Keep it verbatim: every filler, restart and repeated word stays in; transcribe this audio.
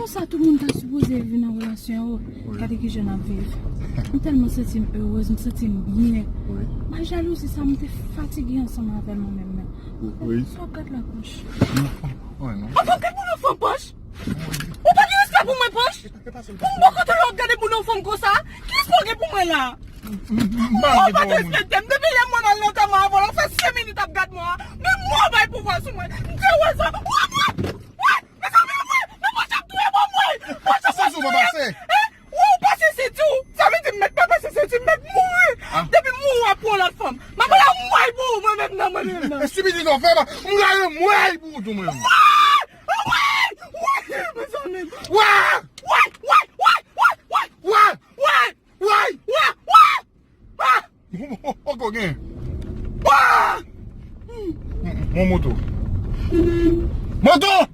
Konsa tout moun ta sipoze viv nan relasyon yo. Gade kijan n ap viv. M tèlman santi m erez, m santi m byen. May jalouzi sa, m te fatige ansanm avè l mwen menm nan. Sa w ap gad la, Panch? Ou ap gad pou nan fanm, Panch? Ou pa gen respè pou mwen, Panch? Pou m bò kote lè w ap gade pou nan fanm konsa? Ki respè w gen pou mwen la? Ou pa derespekte m. Depi yè m al lantèman avè w, w fè senk minit ap gad mwen. Men mwen w bay pouvwa sou mwen. M te wè sa. Wè, wè, wè. Mezanmi, mwen, men Panch ap touye m, mwen. Panch ap touye m. Ou pase senti w? Sa vle di m mèt pa pase senti, m mèt mouri. Depi m mouri, w ap pran lòt fanm. M ap pran mwen pou ou, mwen menm nan, mwen menm nan. Estipidite w fè, m gade mwen pou ou tou, mwen. Wè! Wè! Wè! Mezanmi. Wè! Wè! Wè! Wè! Wè! Wè! Wè! Wè! Wè! Wè! Wè! Poko gen. Wè! Mon moto. Moto!